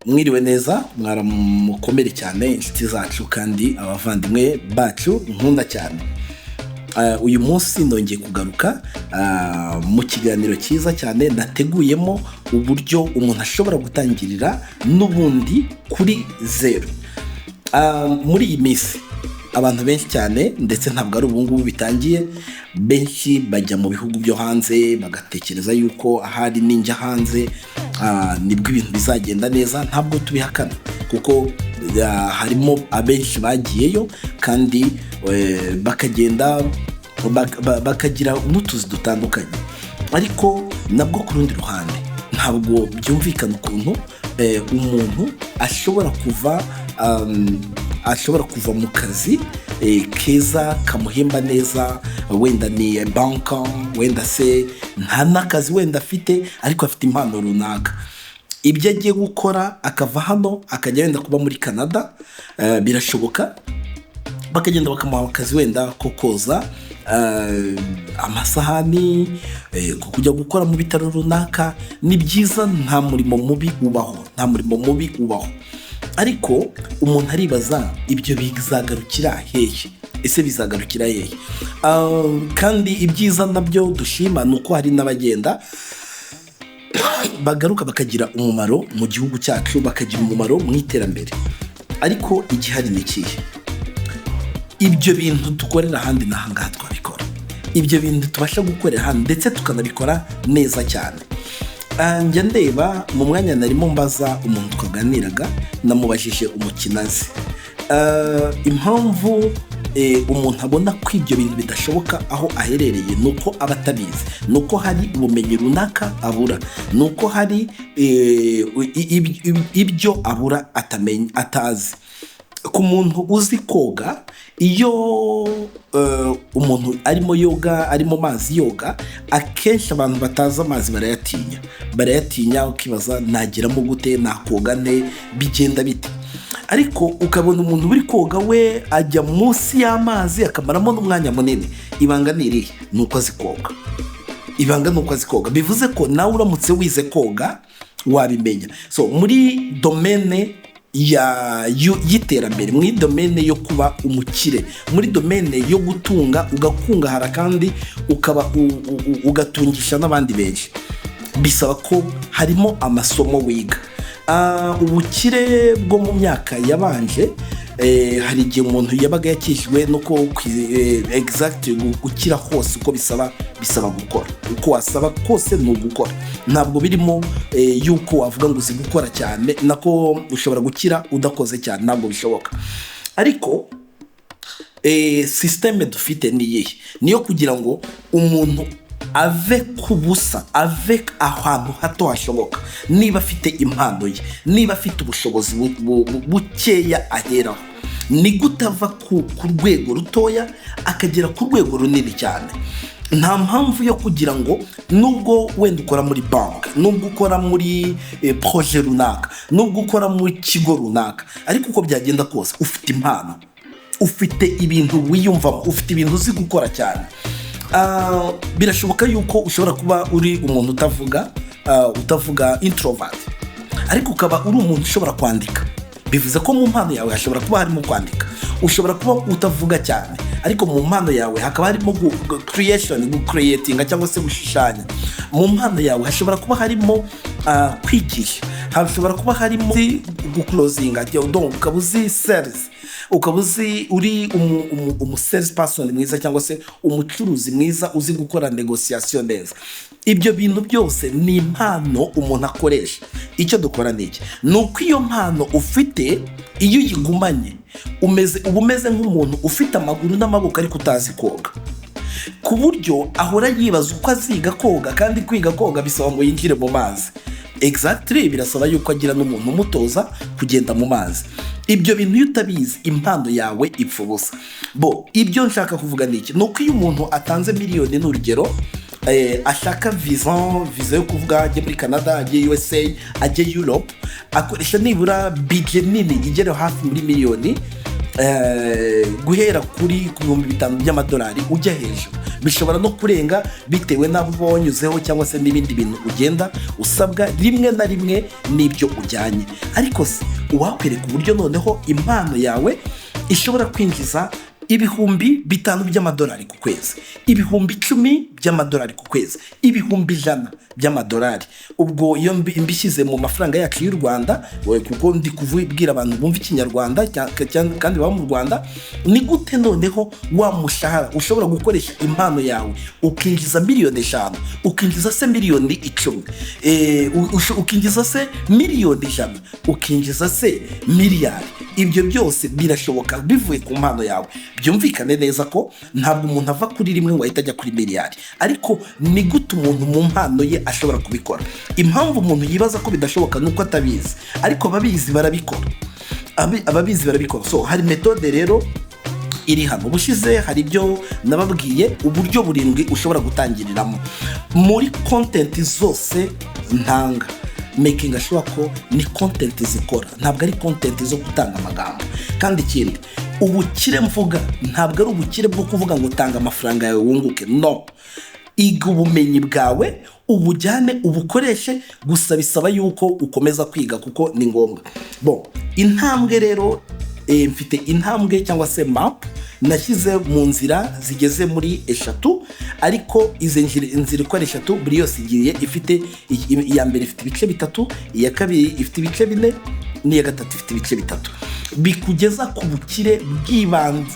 Mwiriwe neza, mwaramukomere cyane, inshuti zacu kandi abavandimwe bacu nkunda cyane. Uyu munsi nongeye kugaruka mu kiganiro cyiza cyane nateguyemo uburyo umuntu ashobora gutangirira n'ubundi kuri zeru. Muri iyi minsi abantu benshi cyane, ndetse ntabwo ari ubungubu bitangiye, benshi bajya mu bihugu byo hanze bagatekereza yuko ahari ninjya hanze nibwo ibintu bizagenda neza. Ntabwo tubihakana kuko harimo abenshi bagiyeyo kandi bakagenda bakagira n'utuzi dutandukanye. Ariko nabwo ku rundi ruhande ntabwo byumvikana ukuntu umuntu ashobora kuva mu kazi keza kamuhemba neza, wenda ni banka, wenda se nta n'akazi wenda afite, ariko afite impano runaka, ibyo agiye gukora, akava hano akajya wenda kuba muri Canada, birashoboka, bakagenda bakamuha akazi wenda ko koza amasahani, ko kujya gukora mu bitaro runaka. Ni byiza, nta murimo mubi ubaho, nta murimo mubi ubaho. Ariko umuntu aribaza, ibyo bizagarukira hehe? Ese bizagarukira hehe? Kandi ibyiza nabyo dushima ni uko hari n'abagenda bagaruka bakagira umumaro mu gihugu cyacu, bakagira umumaro mu iterambere. Ariko igihari ni ikihe? Ibyo bintu dukorera ahandi n'ahangaha twabikora, ibyo bintu tubasha gukorera hano ndetse tukanabikora neza cyane. Njya ndeba mu mwanya narimo mbaza umuntu twaganiraga, namubajije umukinazi. Impamvu umuntu abona ko ibyo bintu bidashoboka aho aherereye ni uko aba atabizi, ni uko hari ubumenyi runaka abura, ni uko hari ibyo abura atamenya, atazi. Ku muntu uzi koga, iyo umuntu arimo yoga, ari mu mazi yoga, akenshi abantu batazi amazi barayatinya, barayatinya, ukibaza nageramo gute, nakoga nte, bigenda bite? Ariko ukabona umuntu uri koga we ajya munsi y'amazi akamaramo n'umwanya munini. Ibanga ni irihe? Ni uko azi koga. Ibanga ni uko azi koga. Bivuze ko nawe uramutse wize koga wabimenya. So muri domaine y'iterambere, muri domaine yo kuba umukire, muri domaine yo gutunga ugakungahara kandi ukaba ugatungisha n'abandi benshi, bisaba ko harimo amasomo wiga. Ubukire bwo mu myaka yabanje, hari igihe umuntu yabaga yakijwe no ko exact gukira hose uko bisaba gukora, uko wasaba kose ni ugukora. Ntabwo birimo yuko wavuga ngo uzi gukora cyane, nako ushobora gukira udakoze cyane, ntabwo bishoboka. Ariko système dufite ni iyihe? Niyo kugira ngo umuntu ave ku busa, ave ahantu hato hashoboka, niba afite impano ye, niba afite ubushobozi bukeya aheraho, ni gute ava ku rwego rutoya akagera ku rwego runini cyane? Nta mpamvu yo kugira ngo nubwo wenda ukora muri banki, nubwo ukora muri projet runaka, nubwo ukora mu kigo runaka, ariko uko byagenda kose ufite impano, ufite ibintu wiyumvamo, ufite ibintu uzi gukora cyane. Birashoboka yuko ushobora kuba uri umuntu utavuga, utavuga, introvert, ariko ukaba uri umuntu ushobora kwandika. Bivuze ko mu mpano yawe hashobora kuba harimo kwandika. Ushobora kuba utavuga cyane, ariko mu mpano yawe hakaba harimo creation, gucreatinga cyangwa se gushushanya. Mu mpano yawe hashobora kuba harimo kwigisha, hashobora kuba harimo guclosinga, donc ukaba uzi sales, ukaba uzi uri umu sales person mwiza cyangwa se umucuruzi mwiza uzi gukora négociation neza. Ibyo bintu byose ni impano umuntu akoresha. Icyo dukora ni iki? Ni uko iyo mpano ufite, iyo uyigumanye, uba umeze nk'umuntu ufite amaguru n'amaboko ariko utazi koga, ku buryo ahora yibaza uko aziga koga, kandi kwiga koga bisaba ngo yinjire mu mazi. Exactly, birasaba yuko agira n'umuntu umutoza kugenda mu mazi. Ibyo bintu iyo utabizi, impano yawe ipfa ubusa. Bo ibyo nshaka kuvuga ni iki? Ni uko iyo umuntu atanze miliyoni, ni urugero, ashaka visa yo kuvuga ajye muri Canada, ajye USA, ajye Europe, akoresha nibura budget nini igera hafi muri miliyoni. guhera ku 5000 by'amadolari ujya hejuru. Bishobora no kurenga bitewe n'abo uba wanyuzeho cyangwa se n'ibindi bintu ugenda usabwa rimwe na rimwe n'ibyo ujyanye. Ariko se uwakwereka uburyo noneho impano yawe ishobora kwinjiza 5000 by'amadolari ku kwezi, 10,000 by'amadolari ku kwezi, 100,000 by'amadolari? Ubwo iyo mbishyize mu mafaranga yacu y'u Rwanda, kuko ndi kubwira abantu bumva Ikinyarwanda kandi baba mu Rwanda, ni gute noneho wa mushahara ushobora gukoresha impano yawe ukinjiza miliyoni 5, ukinjiza se miliyoni 10, ukinjiza se miliyoni 100, ukinjiza se miliyari? Ibyo byose birashoboka bivuye ku mpano yawe. Byumvikane neza ko ntabwo umuntu ava kuri rimwe ngo ahite ajya kuri miliyari, ariko ni gute umuntu mu mpano ye ashobora kubikora? Impamvu umuntu yibaza ko bidashoboka ni uko atabizi, ariko ababizi barabikora. Ababizi barabikora. So hari méthode rero iri hano. Ubushize hari ibyo nababwiye, uburyo burindwi ushobora gutangiriramo. Muri content zose ntanga, making sure ko ni content zikora, ntabwo ari content zo gutanga amagambo. Kandi ikindi, ubukire mvuga ntabwo ari ubukire bwo kuvuga ngo tanga amafaranga yawe wunguke. No iga ubumenyi bwawe, ubujyane, ubukoreshe. Gusa bisaba yuko ukomeza kwiga kuko ni ngombwa. Bon, intambwe rero, mfite intambwe cyangwa se map nashyize mu nzira zigeze muri eshatu, ariko izi nzira uko ari eshatu, buri yose igiye ifite, iya mbere ifite ibice bitatu, iya kabiri ifite ibice bine, n'iya gatatu ifite ibice bitatu, bikugeza ku bukire bw'ibanze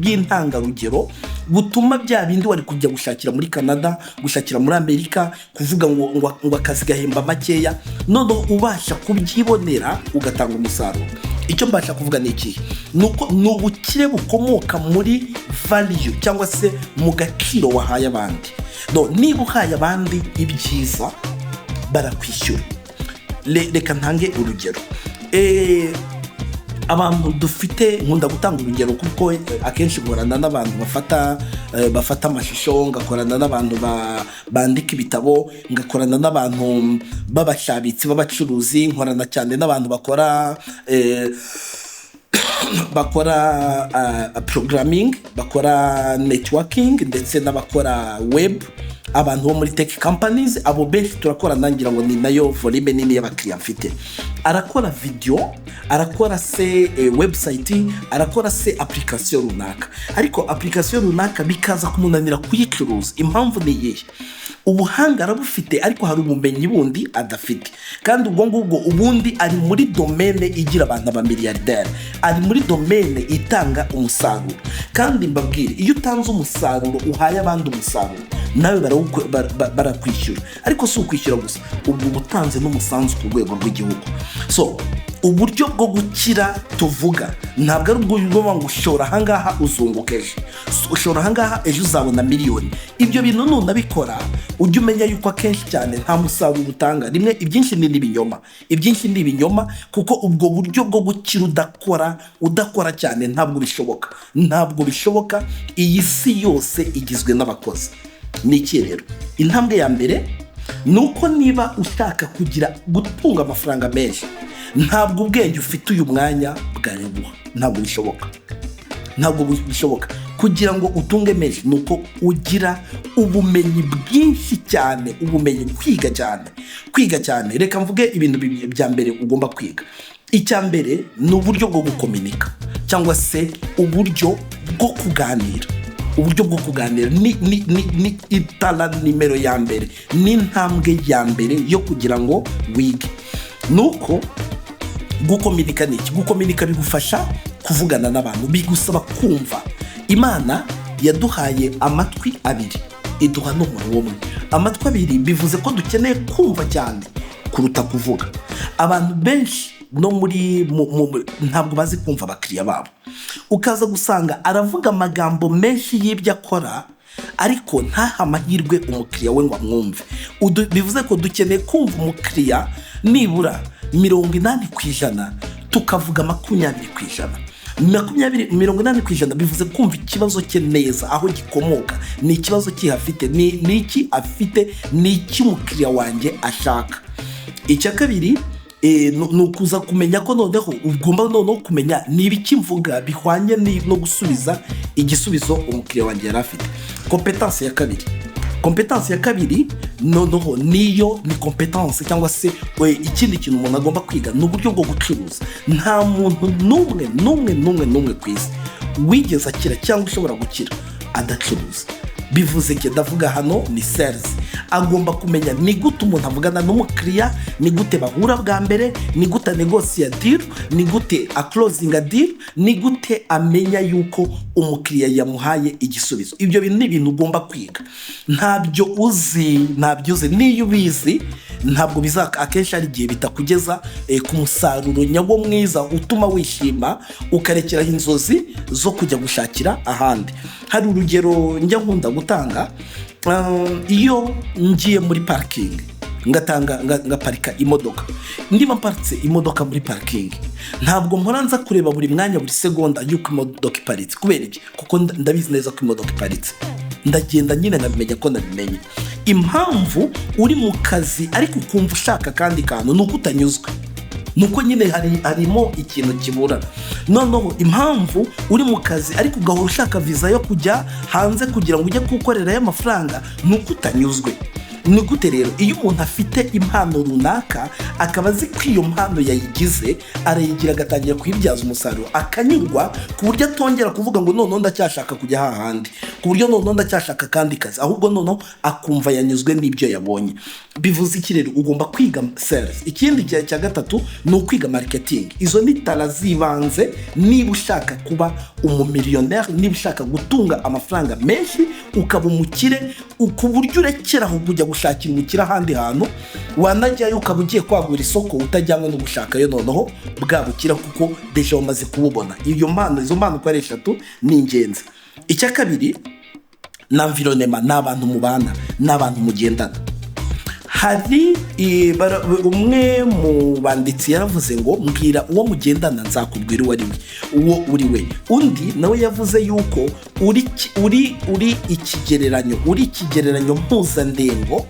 bw'intangarugero, butuma bya bindi wari kujya gushakira muri Canada, gushakira muri Amerika, kuvuga ngo akazi gahemba makeya, noneho ubasha kubyibonera ugatanga umusaruro. Icyo mbasha kuvuga ni ikihe? Ni uko ni ubukire bukomoka muri value cyangwa se mu gaciro wahaye abandi. No, niba uhaye abandi ibyiza, barakwishyura. Reka ntange urugero. Abantu dufite, nkunda gutanga urugero kuko akenshi nkorana n'abantu bafata amashusho, ngakorana n'abantu bandika ibitabo, ngakorana n'abantu b'abashabitsi, b'abacuruzi, nkorana cyane n'abantu bakora programming, bakora networking, ndetse n'abakora web, abantu bo muri tech companies. Abo benshi turakorana, ngira ngo ni nayo volume nini y'abakiriya mfite. Arakora video, arakora se website, arakora se application runaka, ariko application runaka bikaza kumunanira kuyicuruza. Impamvu ni iyihe? Ubuhanga arabufite, ariko hari ubumenyi bundi adafite. Kandi ubwo ngubwo ubundi ari muri domaine igira abantu abamiliyarderi, ari muri domaine itanga umusaruro. Kandi mbabwire, iyo utanze umusaruro, uhaye abandi umusaruro, nawe barakwishyura. Ariko si ukwishyura gusa, ubwo uba utanze n'umusanzu ku rwego rw'igihugu. So uburyo bwo gukira tuvuga ntabwo ari ubwo ngo ushora ahangaha uzunguka ejo, ushora ahangaha ejo uzabona miliyoni. Ibyo bintu nunabikora, ujye umenya yuko akenshi cyane nta musaruro utanga. Rimwe ibyinshi ni ibinyoma, ibyinshi ni ibinyoma, kuko ubwo buryo bwo gukira udakora cyane ntabwo bishoboka, ntabwo bishoboka. Iyi si yose igizwe n'abakozi. Ni iki rero? Intambwe ya mbere ni uko niba ushaka kugira gutunga amafaranga menshi, ntabwo ubwenge ufite uyu mwanya bwayaguha, ntabwo bishoboka, ntabwo bishoboka. Kugira ngo utunge menshi ni uko ugira ubumenyi bwinshi cyane, ubumenyi, kwiga cyane, kwiga cyane. Reka mvuge ibintu bibiri bya mbere ugomba kwiga. Icya mbere ni uburyo bwo gukominika cyangwa se uburyo bwo kuganira. Uburyo bwo kuganira ni itara nimero ya mbere, ni intambwe ya mbere yo kugira ngo wige. Ni uko gukominika ni iki? Gukominika bigufasha kuvugana n'abantu, bigusaba kumva. Imana yaduhaye amatwi abiri, iduha n'umunwa umwe. Amatwi abiri bivuze ko dukeneye kumva cyane kuruta kuvuga. Abantu benshi no muri ntabwo bazi kumva abakiriya babo. Ukaza gusanga aravuga amagambo menshi y'ibyo akora, ariko ntahe amahirwe umukiriya we ngo amwumve. Bivuze ko dukeneye kumva umukiriya nibura 80%, tukavuga 20%. 20, 80% bivuze kumva ikibazo cye neza, aho gikomoka, ni ikibazo ki afite, ni iki afite, ni iki umukiriya wanjye ashaka. Icya kabiri, Ni ukuza kumenya ko noneho ugomba noneho kumenya ni ibiki mvuga bihwanye no gusubiza igisubizo umukiriya wanjye yari afite. Compétence ya kabiri noneho niyo ni compétence cyangwa se ikindi kintu umuntu agomba kwiga ni uburyo bwo gucuruza. Nta muntu n'umwe n'umwe n'umwe n'umwe ku isi wigeze akira cyangwa ushobora gukira adacuruza. Bivuze ko ndavuga hano ni sales. Agomba kumenya ni gute umuntu avugana n'umukiriya, ni gute bahura bwa mbere, ni gute anegosiya deal, ni gute aclosinga deal, ni gute amenya yuko umukiriya yamuhaye igisubizo. Ibyo bintu ni ibintu ugomba kwiga. Ntabyo uzi, ntabyo uzi. N'iyo ubizi, ntabwo bizaka. Akenshi hari igihe bitakugeza ku musaruro nyawo mwiza utuma wishima, ukarekeraho inzozi zo kujya gushakira ahandi. Hari urugero njya nkunda gutanga. Iyo ngiye muri parking, ngatanga ngaparika imodoka, niba mparitse imodoka muri parking, ntabwo mpora nza kureba buri mwanya, buri segonda yuko imodoka iparitse. Kubera iki? Kuko ndabizi neza ko imodoka iparitse. Ndagenda nyine nkabimenya ko nabimenye. Impamvu uri mu kazi ariko ukumva ushaka akandi kantu ni uko utanyuzwe, nuko nyine harimo ikintu kibura. Noneho impamvu uri mu kazi ariko ugahora ushaka viza yo kujya hanze kugira ngo ujye gukorerayo amafaranga ni uko utanyuzwe. Ni gute rero? Iyo umuntu afite impano runaka, akaba azi ko iyo mpano yayigize, arayigira, agatangira kuyibyaza umusaruro, akanyurwa ku buryo atongera kuvuga ngo noneho ndacyashaka kujya hahandi, ku buryo noneho ndacyashaka akandi kazi, ahubwo noneho akumva yanyuzwe n'ibyo yabonye. Bivuze iki rero? Ugomba kwiga sales. Ikindi cya gatatu ni ukwiga marketing. Izo ni talent z'ibanze niba ushaka kuba umumiliyoneri, niba ushaka gutunga amafaranga menshi, ukaba umukire ku buryo urekeraho kujya gushakira umukire ahandi hantu, wanajyayo ukaba ugiye kwagura isoko, utajyanywe no gushakayo noneho bwa bukira, kuko déjà wamaze kububona. Iyo mpano, izo mpano uko ari eshatu ni ingenzi. Icya kabiri ni environnement, ni abantu mubana, ni abantu mugendana. Hari umwe mu banditsi yaravuze ngo: "Mbwira uwo mugendana, nzakubwira uwo ari we, uwo uri we." Undi nawe yavuze yuko uri ikigereranyo mpuzandengo,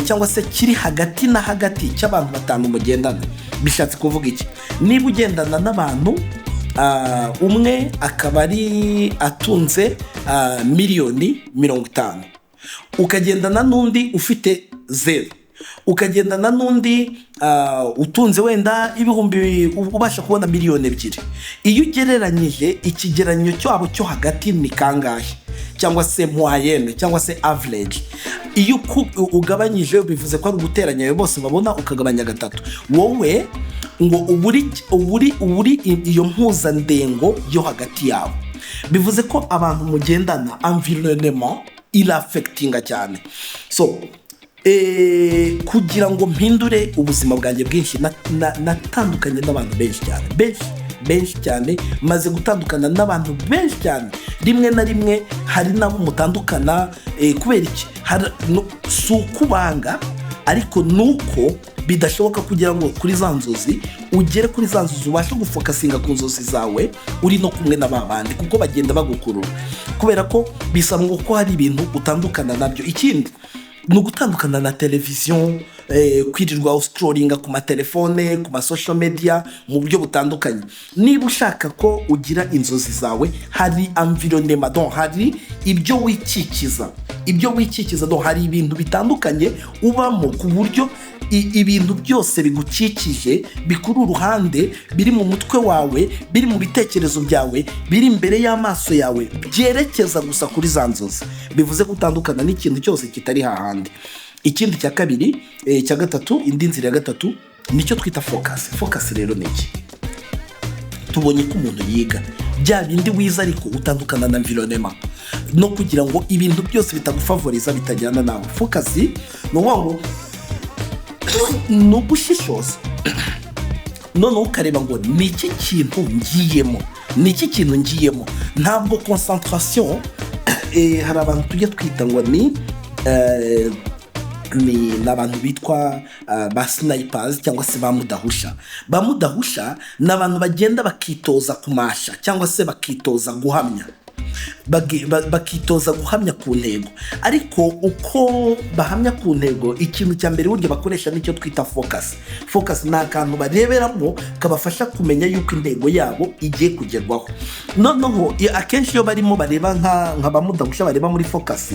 cyangwa se kiri hagati na hagati cy'abantu batanu mugendana. Bishatse kuvuga iki? Niba ugendana n'abantu, umwe akaba ari atunze miliyoni 50, ukagendana n'undi ufite zeru, ukagendana n'undi utunze wenda ibihumbi, ubasha kubona miliyoni 2, iyo ugereranyije ikigereranyo cyabo cyo hagati ni kangahe? Cyangwa se moyenne, cyangwa se average. Iyo ugabanyije, bivuze ko ari uguteranya ayo bose babona ukagabanya gatatu, wowe ngo uburi iyo mpuzandengo yo hagati yabo. Bivuze ko abantu mugendana, environnement iraffectinga cyane. So kugira ngo mpindure ubuzima bwanjye bwinshi, natandukanye n'abantu benshi cyane, benshi benshi cyane. Maze gutandukana n'abantu benshi cyane. Rimwe na rimwe hari n'abo mutandukana kubera iki? Si ukubanga, ariko ni uko bidashoboka kugira ngo kuri za nzozi ugere kuri za nzozi, ubashe gufocusinga ku nzozi zawe uri no kumwe na ba bandi, kuko bagenda bagukurura, kubera ko bisaba ngo ko hari ibintu utandukana nabyo. Ikindi ni ugutandukana na televiziyo, kwirirwa uscrollinga ku matelefone, ku ma social media mu buryo butandukanye. Niba ushaka ko ugira inzozi zawe, hari environnement, donc hari ibyo wikikiza, ibyo wikikiza, donc hari ibintu bitandukanye ubamo, ku buryo ibintu byose bigukikije, bikuri uruhande, biri mu mutwe wawe, biri mu bitekerezo byawe, biri imbere y'amaso yawe, byerekeza gusa kuri za nzozi. Bivuze ko utandukana n'ikintu cyose kitari hahandi. Ikindi cya kabiri, cya gatatu, indi nzira ya gatatu nicyo twita focus. Focus rero ni iki? Tubonye ko umuntu yiga bya bindi wize, ariko utandukana na environnement, no kugira ngo ibintu byose bitagufavoriza, bitajyana nawe. Focus ni ukuvuga ngo ni ugushishoza, noneho ukareba ngo ni iki kintu ngiyemo, ni iki kintu ngiyemo. Ntabwo concentration, hari abantu tujya twita ngo ni abantu bitwa ba snipers cyangwa se ba mudahusha. Ba mudahusha ni abantu bagenda bakitoza kumasha cyangwa se bakitoza guhamya. Bakitoza guhamya ku ntego. Ariko uko bahamya ku ntego, ikintu cya mbere burya bakoresha nicyo twita focus. Focus ni akantu bareberamo kabafasha kumenya yuko intego yabo igiye kugerwaho. Noneho akenshi iyo barimo bareba nka ba mudahusha bareba muri focus,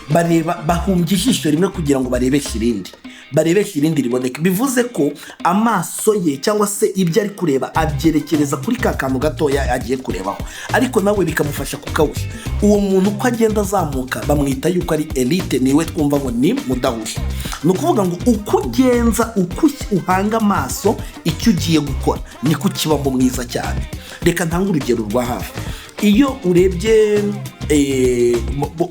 bareba bahumbya ijisho rimwe kugira ngo barebeshe irindi, barebeshe irindi riboneke. Bivuze ko amaso ye cyangwa se ibyo ari kureba abyerekereza kuri ka kantu gatoya agiye kurebaho, ariko nawe bikamufasha kukawusha. Uwo muntu uko agenda azamuka bamwita yuko ari elite, niwe twumva ngo ni mudahusha. Ni ukuvuga ngo uko ugenza, uko uhanga amaso icyo ugiye gukora, niko ukibamo mwiza cyane. Reka ntange urugero rwa hafi. Iyo urebye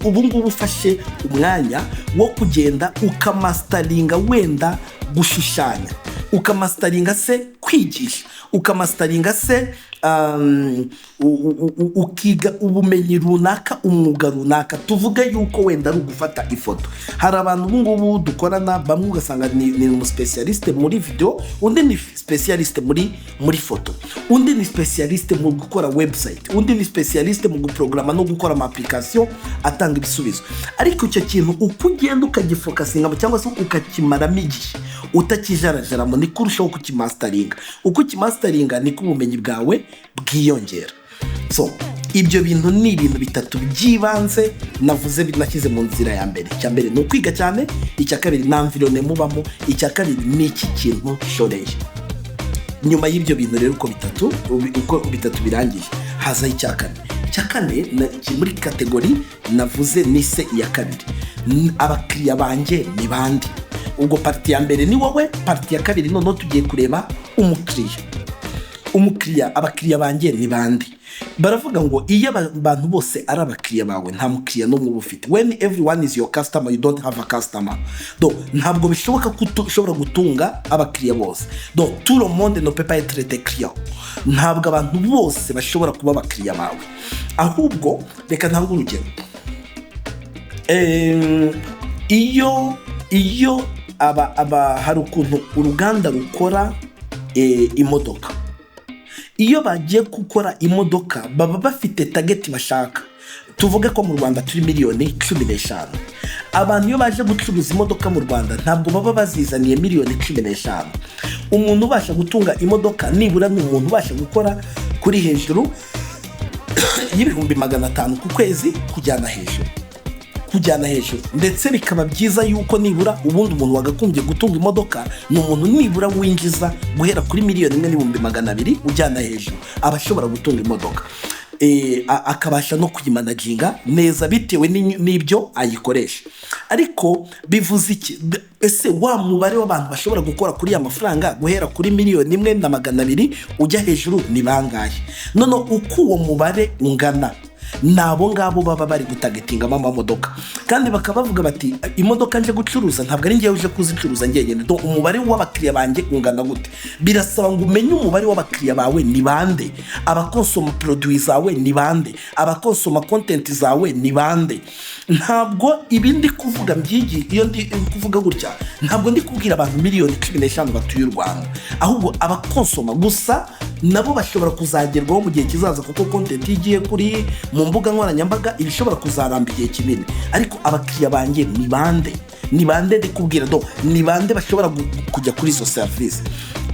ubu ngubu ufashe umwanya wo kugenda ukamasteringa wenda gushushanya, ukamasteringa se kwigisha, ukamasteringa se ukiga ubumenyi runaka, umwuga runaka, tuvuge yuko wenda ari ugufata ifoto. Hari abantu ubu ngubu dukorana, bamwe ugasanga ni umuspécialiste muri video, undi ni spécialiste muri foto, undi ni spécialiste mu gukora website, undi ni spécialiste mu guporogaramu no gukora ama application atanga ibisubizo. Ariko icyo kintu uko ugenda ukagifocusinga cyangwa se ukakimaramo igihe utakijarajaramo, niko urushaho kukimasteringa. Uko ukimasteringa niko ubumenyi bwawe bwiyongera. So ibyo bintu ni ibintu bitatu by'ibanze navuze nashyize mu nzira ya mbere. Icya mbere ni ukwiga cyane, icya kabiri ni environnement mubamo, icya kabiri ni iki kintu shoreye. Nyuma y'ibyo bintu rero uko bitatu birangije, hazaho icya kane. Icya kane kiri muri catégorie navuze nise iya kabiri. Abakiriya banjye ni bande? Ubwo partie ya mbere ni wowe, partie ya kabiri noneho tugiye kureba umukiriya. Umukiriya, abakiriya banjye ni bande? Baravuga ngo iyo abantu bose ari abakiriya bawe, nta mukiriya n'umwe uba ufite. When everyone is your customer, you don't have a customer. Donc ntabwo bishoboka ko ushobora gutunga abakiriya bose. Donc tout le monde ne peut pas être tes clients. Ntabwo abantu bose bashobora kuba abakiriya bawe. Ahubwo reka ntange urugero. Iyo aba hari ukuntu uruganda rukora imodoka. Iyo bagiye gukora imodoka baba bafite target bashaka. Tuvuge ko mu Rwanda turi miliyoni 15. Abantu iyo baje gucuruza imodoka mu Rwanda ntabwo baba bazizaniye miliyoni 15. Umuntu ubasha gutunga imodoka nibura ni umuntu ubasha gukora kuri hejuru y'500,000 ku kwezi kujyana hejuru. Ndetse bikaba byiza yuko nibura ubundi umuntu wagakumbye gutunga imodoka ni umuntu nibura winjiza guhera kuri 1,200,000 ujyana hejuru, aba ashobora gutunga imodoka, akabasha no kuyimanaginga neza bitewe n'ibyo ayikoresha. Ariko bivuze iki? Ese wa mubare w'abantu bashobora gukora kuri ya mafaranga guhera kuri 1,200,000 ujya hejuru ni bangahe? Noneho uko uwo mubare ungana, ni abo ngabo baba bari gutargetingamo amamodoka. Kandi bakaba bavuga bati: "Imodoka nje gucuruza ntabwo ari ngewe uje kuzicuruza njyenyine." Donc umubare w'abakiriya banjye ungana gute? Birasaba ngo umenye umubare w'abakiriya bawe ni bande, abakonsoma produit zawe ni bande, abakonsoma content zawe ni bande. Ntabwo ibi ndi kuvuga mbyigi. Iyo ndi kuvuga gutya ntabwo ndi kubwira abantu miliyoni 15 batuye u Rwanda, ahubwo abakonsoma gusa nabo bashobora kuzagerwaho mu gihe kizaza, kuko content iyo igiye kuri mu mbuga nkoranyambaga iba ishobora kuzaramba igihe kinini. Ariko abakiriya banjye ni bande? Ni bande ndi kubwira? Do ni bande bashobora kujya kuri izo serivisi?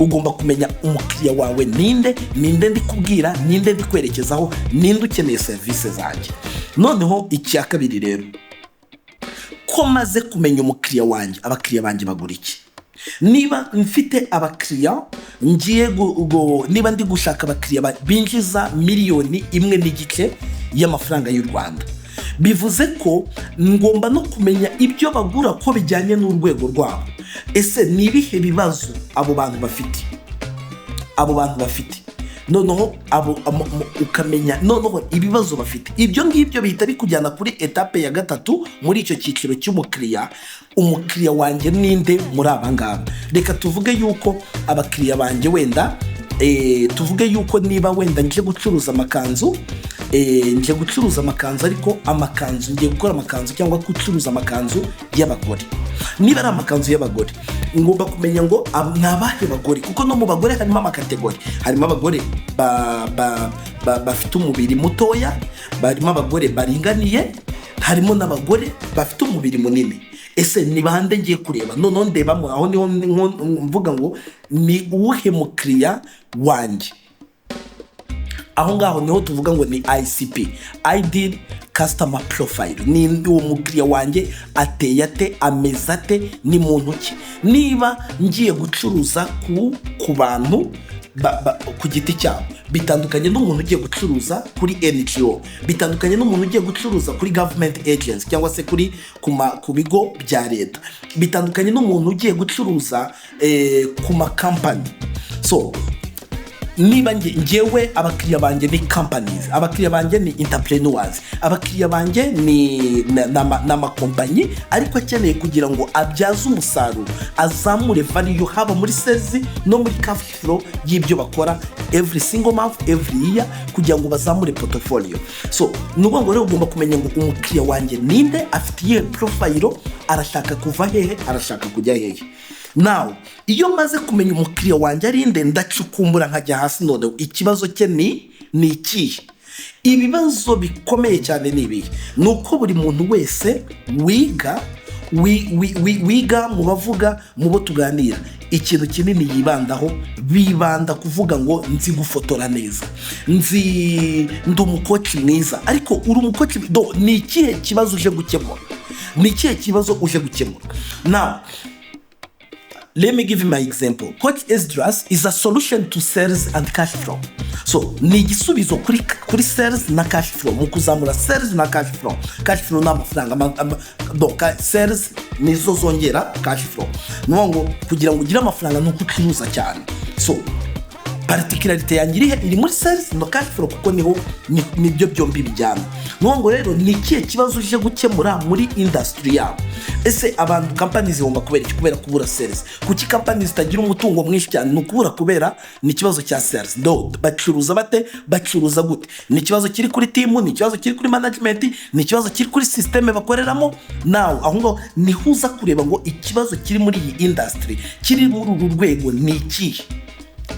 Ugomba kumenya umukiriya wawe ninde, ninde ndi kubwira, ninde ndi kwerekezaho, ninde ukeneye serivisi zanjye. Noneho icya kabiri rero, ko maze kumenya umukiriya wanjye, abakiriya banjye bagura iki? Niba mfite abakiriya ngiye niba ndi gushaka abakiriya binjiza 1.5 miliyoni y'amafaranga y'u Rwanda, bivuze ko ngomba no kumenya ibyo bagura ko bijyanye n'urwego rwabo. Ese ni ibihe bibazo abo bantu bafite? Abo bantu bafite, noneho abo ukamenya noneho ibibazo bafite, ibyo ngibyo bihita bikujyana kuri étape ya gatatu muri icyo cyiciro cy'umukiriya. Umukiriya wanjye ninde muri aba ngaba? Reka tuvuge yuko abakiriya banjye wenda, tuvuge yuko niba wenda nje gucuruza amakanzu, nje gucuruza amakanzu, ariko amakanzu ngiye gukora amakanzu cyangwa gucuruza amakanzu y'abagore. Niba ari amakanzu y'abagore, ngomba kumenya ngo ni abahe bagore, kuko no mu bagore harimo amacategory. Harimo abagore bafite umubiri mutoya, harimo abagore baringaniye, harimo n'abagore bafite umubiri munini. Ese ni bande ngiye kureba? Noneho ndebamo aho niho mvuga ngo ni uwuhe mukiriya wanjye. Aho ngaho niho tuvuga ngo ni ICP, Ideal Customer Profile. Ni uwo mukiriya wanjye ateye ate, ameze ate, ni muntu ki? Niba ngiye gucuruza ku bantu ku giti cyabo, bitandukanye n'umuntu ugiye gucuruza kuri NGO, bitandukanye n'umuntu ugiye gucuruza kuri government agency cyangwa se ku bigo bya leta, bitandukanye n'umuntu ugiye gucuruza ku makampani. So niba ngewe abakiriya banjye ni companies, abakiriya banjye ni entrepreneurs, abakiriya banjye ni amakompanyi ariko akeneye kugira ngo abyaze umusaruro, azamure value, haba muri sales no muri cash flow y'ibyo bakora every single month, every year, kugira ngo bazamure portfolio. So ni ukuvuga ngo rero ugomba kumenya ngo umukiriya wanjye ninde, afite iyihe profile, arashaka kuva hehe, arashaka kujya hehe. Nawe iyo maze kumenya umukiriya wanjye ari nde, ndacukumbura nkajya hasi. Noneho ikibazo cye ni ikihe? Ibibazo bikomeye cyane ni ibihe? Ni uko buri muntu wese wiga wiga mu bavuga, mu bo tuganira, ikintu kinini yibandaho, bibanda kuvuga ngo nzi gufotora neza, nzi ndi umucoach mwiza. Ariko uri umucoach do, ni ikihe kibazo uje gukemura? Ni ikihe kibazo uje gukemura? Now let me give you my example. Coach Esdras is a solution to sales and cash flow. So ni igisubizo kuri sales na cash flow, mu kuzamura sales na cash flow. Cash flow ni amafaranga, donc sales nizo zongera cash flow. Ni ukuvuga ngo kugira ngo ugire amafaranga ni uko ucuruza cyane. So particularité yanjye irihe? Iri muri sales no cash flow, kuko niho nibyo byombi bijyana. Ni ukuvuga ngo rero ni ikihe kibazo uje gukemura muri industry yabo? Ese abantu, kampani zihomba kubera iki? Kubera kubura sales. Kuki kampani zitagira umutungo mwinshi cyane? Ni ukubura, kubera ni ikibazo cya sales. Do bacuruza bate? Bacuruza gute? Ni ikibazo kiri kuri team, ni ikibazo kiri kuri management, ni ikibazo kiri kuri système bakoreramo. Nawe aho ngaho niho uza kureba ngo ikibazo kiri muri iyi industry, kiri muri uru rwego, ni ikihe?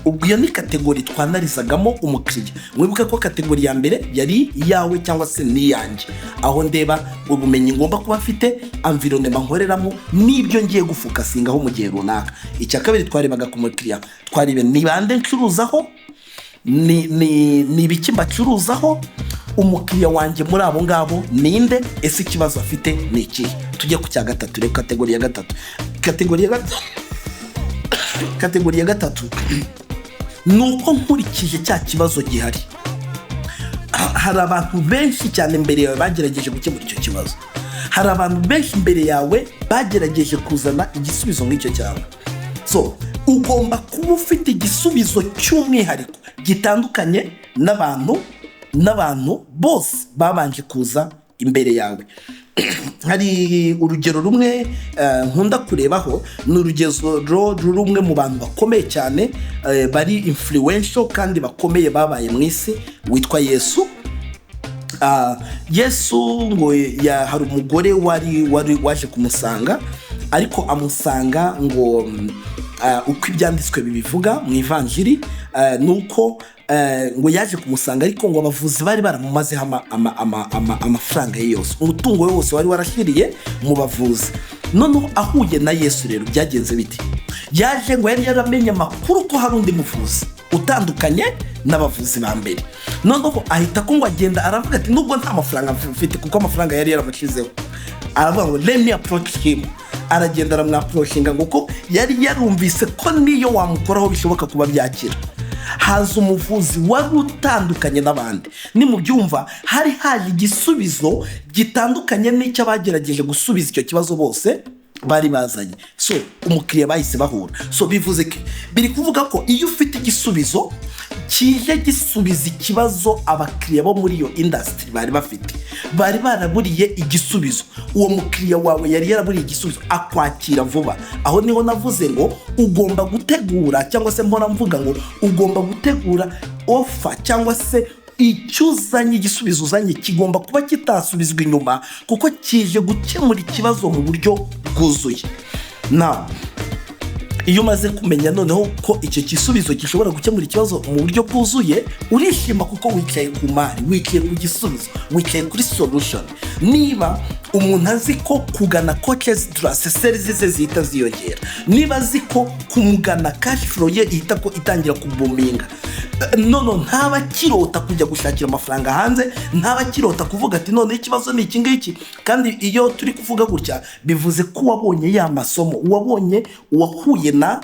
Ubwo iyo ni category twanalyzagamo umukiriya. Mwibuke ko category ya mbere yari iyawe cyangwa se n'iyanjye, aho ndeba ubumenyi ngomba kuba mfite, environment nkoreramo n'ibyo ngiye gufocusingaho mu gihe runaka. Icya kabiri twarebaga ku mukiriya, twarebe ni bande ncuruzaho, ni ibiki mbacuruzaho, umukiriya wanjye muri abo ngabo ninde, ese ikibazo afite ni ikihe? Tujye ku cya gatatu rero, category ya gatatu. Category ya gatatu ni uko nkurikije cya kibazo gihari, hari abantu benshi cyane imbere yawe bagerageje gukemura icyo kibazo, hari abantu benshi imbere yawe bagerageje kuzana igisubizo nk'icyo cyawe. So ugomba kuba ufite igisubizo cy'umwihariko gitandukanye n'abantu bose babanje kuza imbere yawe. Hari urugero rumwe nkunda kurebaho, ni urugero rumwe mu bantu bakomeye cyane, bari influential kandi bakomeye babaye mu isi, witwa Yesu. Yesu ngo hari umugore wari waje kumusanga, ariko amusanga ngo uko ibyanditswe bibivuga mu ivanjiri, ni uko ngo yaje kumusanga, ariko ngo abavuzi bari baramumazeho amafaranga ye yose, umutungo we wose wari warashyiriye mu bavuzi. Noneho ahuye na Yesu rero byagenze bite? Yaje ngo yari yaramenye amakuru ko hari undi muvuzi utandukanye n'abavuzi ba mbere. Noneho ahita ko ngo agenda aravuga ati nubwo nta mafaranga mfite, kuko amafaranga yari yaramushizeho, aravuga ngo let me approach him. Aragenda aramwapproachinga, ngo ko yari yarumvise ko niyo wamukoraho bishoboka kuba byakira. Haza umuvuzi wari utandukanye n'abandi. Nimubyumva, hari haje igisubizo gitandukanye n'icyo abagerageje gusubiza icyo kibazo bose bari bazanye. So umukiriya bahise bahura. So bivuze ko, biri kuvuga ko iyo ufite igisubizo kije gisubiza ikibazo abakiriya bo muri iyo industry bari bafite, bari baraburiye igisubizo, uwo mukiriya wawe yari yaraburiye igisubizo, akwakira vuba. Aho niho navuze ngo ugomba gutegura, cyangwa se mpora mvuga ngo ugomba gutegura offer cyangwa se Icyo uzanye, igisubizo uzanye kigomba kuba kitasubizwa inyuma, kuko kije gukemura ikibazo mu buryo bwuzuye. Na iyo umaze kumenya noneho ko icyo gisubizo gishobora gukemura ikibazo mu buryo bwuzuye, urishima kuko wicaye ku mari, wicaye ku gisubizo, wicaye kuri solution. Niba umuntu azi ko kugana Coaches Trust sales ze zihita ziyongera, niba azi ko kumugana cash flow ye ihita ko itangira kubuminga, none ntaba akirota kujya gushakira amafaranga hanze, ntaba akirota kuvuga ati: "None ikibazo ni iki ngiki." Kandi iyo turi kuvuga gutya, bivuze ko wabonye ya masomo, wabonye uwahuye na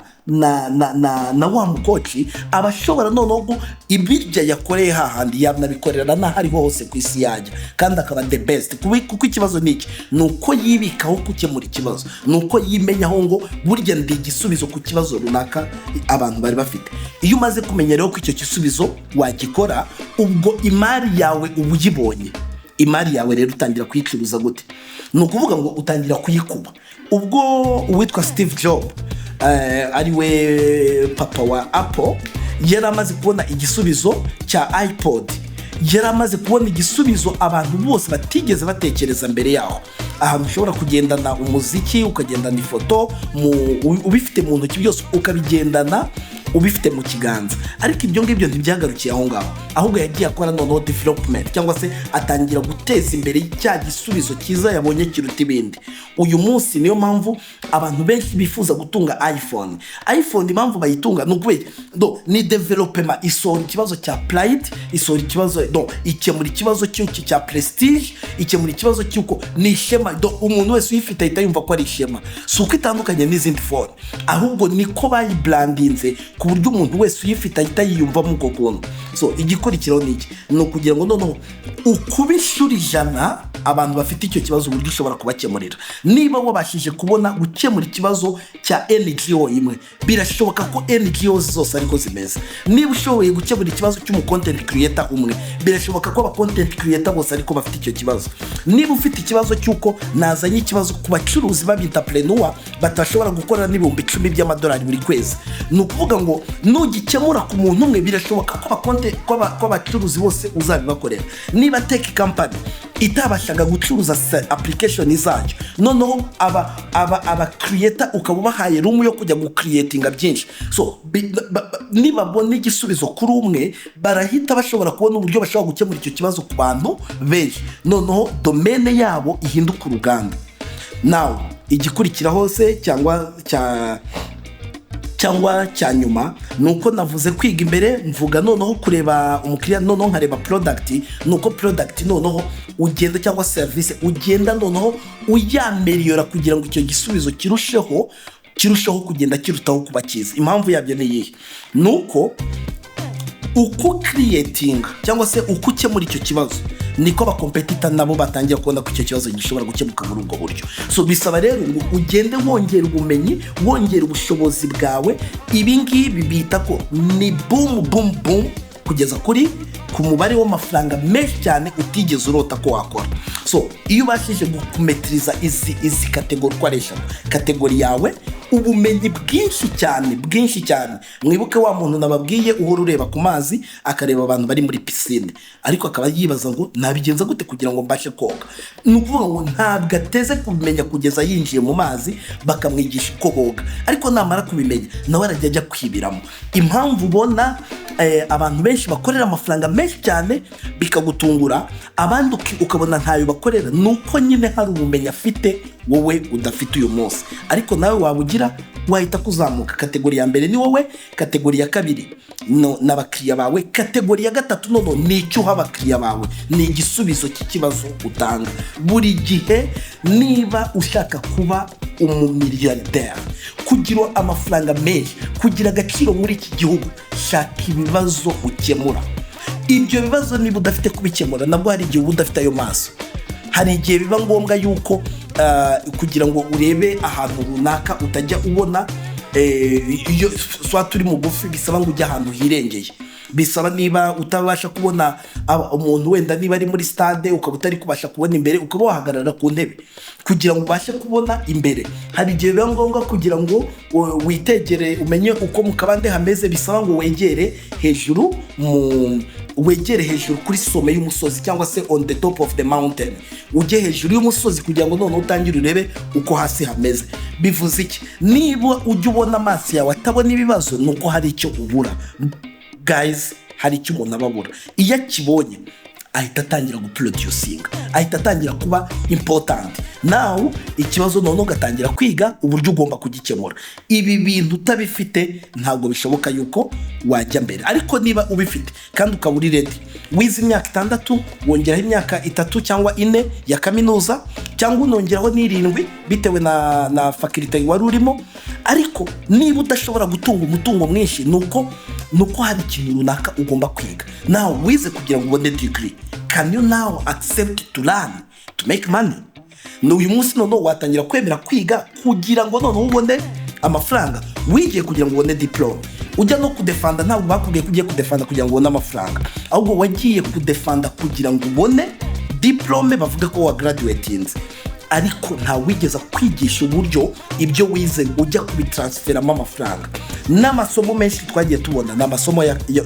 wa mucoach, aba ashobora noneho ibirya yakoreye hahandi yanabikorera n'aho ariho hose ku isi yajya, kandi akaba the best. Kuko ikibazo ni iki? Ni uko yibikaho gukemura ikibazo, ni uko yimenyaho ngo burya ndi igisubizo ku kibazo runaka abantu bari bafite. Iyo umaze kumenya rero ko icyo gisubizo wagikora, ubwo imari yawe uba uyibonye. Imari yawe rero utangira kuyicuruza gute? Ni ukuvuga ngo utangira kuyikuba. Ubwo uwitwa Steve Jobs, ari we papa wa Apple, yari amaze kubona igisubizo cya iPod, yari amaze kubona igisubizo abantu bose batigeze batekereza mbere yaho, ahantu ushobora kugendana umuziki, ukagendana ifoto ubifite mu ntoki, byose ukabigendana ubifite mu kiganza. Ariko ibyo ngibyo ntibyagarukiye aho ngaho, ahubwo yagiye akora noneho development, cyangwa se atangira guteza imbere cya gisubizo cyiza yabonye kiruta ibindi. Uyu munsi niyo mpamvu abantu benshi bifuza gutunga iPhone. iPhone impamvu bayitunga ni ukubera do ni development, isohora ikibazo cya pride, isohora ikibazo do ikemura ikibazo cy'iki cya prestige, ikemura ikibazo cy'uko ni ishema. Do umuntu wese uyifite ahita yumva ko ari ishema. Si uko itandukanye n'izindi phone, ahubwo niko bayibrandinze ku buryo umuntu wese uyifite ahita yiyumvamo uko kuntu. So igikurikiraho ni iki? Ni ukugira ngo noneho ukuba inshuro 100 abantu bafite icyo kibazo, uburyo ushobora kubakemurira. Niba wabashije kubona gukemura ikibazo cya NGO imwe, birashoboka ko NGO zose ariko zimeze. Niba ushoboye gukemura ikibazo cy'umu content creator umwe, birashoboka ko aba content creator bose ariko bafite icyo kibazo. Niba ufite ikibazo cy'uko nazanye ikibazo ku bacuruzi b'aba entrepreneur batashobora gukora n'10,000 by'amadolari buri kwezi, ni ukuvuga ngo nugikemura ku muntu umwe, birashoboka ko abacuruzi bose uzabibakorera. Niba tech company itabashaga gucuruza application zayo, noneho aba creator ukaba ubahaye room yo kujya gucreatinga byinshi, so nibabona igisubizo kuri umwe, barahita bashobora kubona uburyo bashobora gukemura icyo kibazo ku bantu benshi, noneho domaine yabo ihinduka uruganda. Nawe igikurikiraho se cyangwa cya nyuma, ni uko navuze kwiga imbere, mvuga noneho kureba umukiriya, noneho nkareba product. Ni uko product noneho ugenda, cyangwa serivisi ugenda noneho uyameliyora kugira ngo icyo gisubizo kirusheho kugenda kirutaho kuba cyiza. Impamvu yabyo ni iyihe? Ni uko uko creatinga cyangwa se uko ukemura icyo kibazo, niko abacompetitor nabo batangira kubona ko icyo kibazo gishobora gukemuka muri ubwo buryo. So bisaba rero ngo ugende wongera ubumenyi, wongera ubushobozi bwawe. Ibi ngibi bita ko ni boom boom boom, kugeza ku mubare w'amafaranga menshi cyane utigeze urota ko wakora. So iyo ubashije kumetiriza izi category uko ari eshatu, category yawe, ubumenyi bwinshi cyane, bwinshi cyane. Mwibuke wa muntu nababwiye uhora ureba ku mazi, akareba abantu bari muri pisine, ariko akaba yibaza ngo: "Nabigenza gute kugira ngo mbashe koga?" Ni ukuvuga ngo ntabwo ateze kubimenya kugeza yinjiye mu mazi bakamwigisha uko boga, ariko namara kubimenya nawe arajya ajya kwibiramo. Impamvu ubona abantu benshi bakorera amafaranga menshi cyane bikagutungura, abandi ukabona ntayo bakorera, ni uko nyine hari ubumenyi afite wowe udafite uyu munsi, ariko nawe waba ugira wahita kuzamuka. Category ya mbere ni wowe, category ya kabiri ni abakiriya bawe, category ya gatatu noneho ni icyo uha abakiriya bawe, ni igisubizo cy'ikibazo utanga buri gihe. Niba ushaka kuba umumiliyarderi, kugira amafaranga menshi, kugira agaciro muri iki gihugu, shaka ibibazo ukemura. Ibyo bibazo niba udafite kubikemura, nabwo hari igihe uba udafite ayo maso. Hari igihe biba ngombwa yuko kugira ngo urebe ahantu runaka utajya ubona, iyo swa turi mugufi, bisaba ngo ujye ahantu hirengeye. Bisaba niba utabasha kubona umuntu, wenda niba ari muri stade ukaba utari kubasha kubona imbere, ukaba wahagarara ku ntebe kugira ngo ubashe kubona imbere. Hari igihe biba ngombwa kugira ngo witegere umenye uko mu kabande hameze, bisaba ngo wegere hejuru mu Wegere hejuru kuri sommet y'umusozi, cyangwa se on the top of the mountain, ujye hejuru y'umusozi kugira ngo noneho utangire urebe uko hasi hameze. Bivuze iki? Niba ujya ubona amaso yawe atabona ibibazo, ni uko hari icyo ubura. Guys, hari icyo umuntu aba abura. Iyo akibonye, ahita atangira guproducinga, ahita atangira kuba important. Nawe ikibazo noneho ugatangira kwiga uburyo ugomba kugikemura. Ibi bintu utabifite, ntabwo bishoboka yuko wajya mbere. Ariko niba ubifite kandi ukaba uri ready, wize imyaka 6, wongeraho imyaka 3 cyangwa 4 ya kaminuza, cyangwa unongeraho n'irindwi bitewe na faculté wari urimo. Ariko niba udashobora gutunga umutungo mwinshi, ni uko hari ikintu runaka ugomba kwiga. Nawe wize kugira ngo ubone degree, can you now accept to learn to make money? Ni uyu munsi noneho watangira kwemera kwiga kugira ngo noneho ubone amafaranga. Wigiye kugira ngo ubone diplôme, ujya no kudefanda, ntabwo bakubwiye ko ugiye kudefanda kugira ngo ubone amafaranga, ahubwo wagiye kudefanda kugira ngo ubone diplôme, bavuga ko wa graduatinze. Ariko ntawigeze kwigisha uburyo ibyo wize ujya kubitransferamo amafaranga. N'amasomo menshi twagiye tubona ni amasomo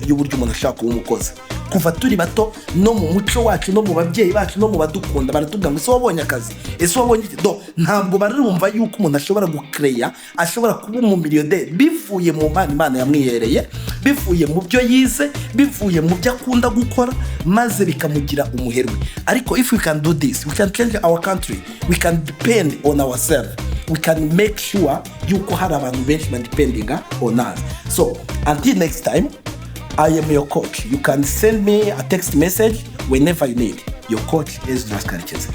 y'uburyo umuntu ashobora kuba umukozi. Kuva turi bato, no mu muco wacu, no mu babyeyi bacu, no mu badukunda, baratubwira ngo: "Ese wabonye akazi? Ese wabonye iki?" Do ntabwo barumva yuko umuntu ashobora gukereya, ashobora kuba umumiliyoneri bivuye mu mpano Imana yamwihereye, bivuye mu byo yize, bivuye mu byo akunda gukora, maze bikamugira umuherwe. Ariko if we can do this, we can change our country, we can depend on ourselves, we can make sure yuko hari abantu benshi badependinga on us. So until next time, I am your coach. You can send me a text message whenever you need. Your coach, Esdras Karekezi.